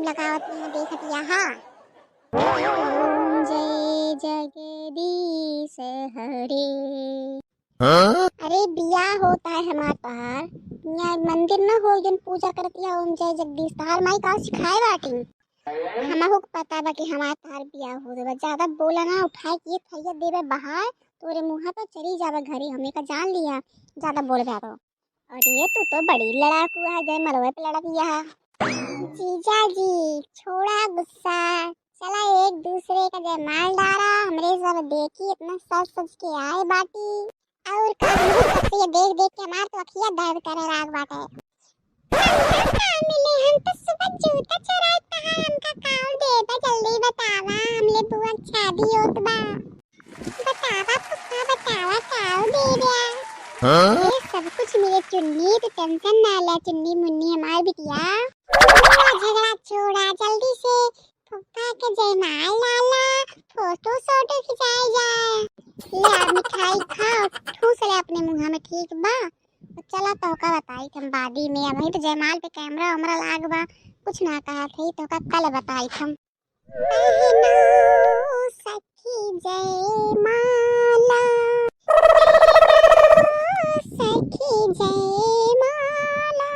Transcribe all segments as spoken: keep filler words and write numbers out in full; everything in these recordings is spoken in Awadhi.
लगावत यहाँ देखत यहाँ। ओम जय जगदीश हरे। हाँ? अरे बियाह होत है हमार तोहार, यहाँ मंदिर न हो जौन पूजा करत या ओम जय जगदीश, तोहार माई का सिखाए बाटी? हमहू के पता बा कि हमार तोहार बियाह होत बा, ज्यादा बोला ना, उठाए के ये थैया देबे बाहर, तोरे मुँह पे चली जाबे घरे, हमें का जान लिया, ज्यादा बोल बा तो। अरे तू तो बड़ी लड़ाकू है, जय मलवे पे लड़त यह। जीजा जी छोड़ा गुस्सा, चला एक दूसरे का जयमाल डारा, हमरे सब देखी इतना सज सज के आए बाटी। और का हमहू सबसे ये देख देख के हमार तो अखिया दर्द करे लाग बाटे। हम कहाँ मिले, हम तो सुबह जूता चुराए तहार हमका काऊ देबा, जल्दी बतावा, हमले बुआ के शादी होत बा। बतावा फुफा, बतावा काऊ देबा। हाँ? ये सब कुछ मिले चुन्नी, तो टेंशन ना ले चुन्नी मुन्नी हमार बिटिया। पूरा झगड़ा छोड़ा, जल्दी से फुफा के जयमाल डाला, फोटो सोटो खिंचाए जाए। ले आ मिठाई खाओ, ठूस ले अपने मुँह में, ठीक बा? तो चला तोहका बताई हम बादी में, अबही तो जयमाल पे कैमरा वैमरा लाग बा, कुछ ना कहत है, तोहका कल बताई हम। पहनाओ सखी जयमाला, पहनाओ सखी जयमाला।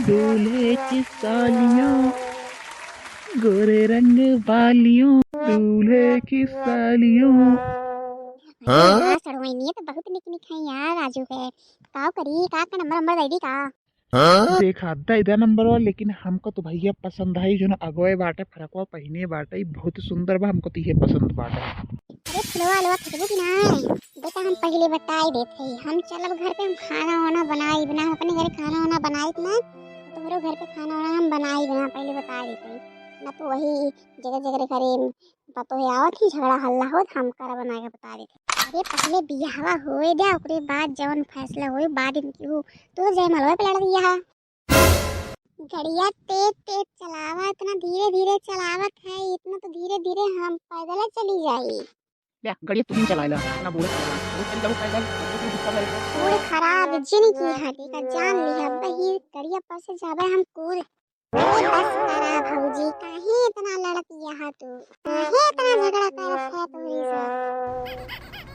दूल्हे की सालियों, गोरे रंग वालियों, दूल्हे की सालियों। हाँ? हाँ, सड़वइनिया तो बहुत निक निक है यार राजू के। का करी, का का नंबर नंबर दे दी का? हाँ? देखा, दे दे नंबरवा, लेकिन हमको तो भैया पसंद है, जो ना अगवे बाटे, फरकवा पहिने बाटे, बहुत सुंदर बा, हमको तो ये पसंद बाटे। अरे फुलवा अलवा फेंकबू कि ना? बेटा, हम पहले बताई देत हई, हम चलब घर पे, हम खाना वाना बनाई बना, हम अपने घरे खाना वाना बनाई ना, तो तोहरो घर पे खाना वाना हम बनाई बना, पहले बताई देत हई। ना तो वही जगह जगह घरे पतोहे आवत ही, झगड़ा हल्ला होत, हम करा बना के बता देत हई। अरे पहले बियाहवा होए दे, ओकरे बाद जवन फैसला होए, बाद में केहू तो जयमलवा पे लड़ दिया है। गड़िया तेज तेज चलावा, इतना धीरे धीरे चलावत है, इतना तो धीरे धीरे हम पैदल चली जाई। ले, गड़िया तू ही चलाएला, ना बोले। बहुत तेज चलाओ पैदल, बहुत गुस्सा करेगा। मूड खराब जिन की हटे का जान लिहा, बही गड़िया पर से जाबे हम कूद। अरे बस करा भौजी, काहे इतना लड़त यहा तू? काहे इतना झगड़ा करत है तोहरी से?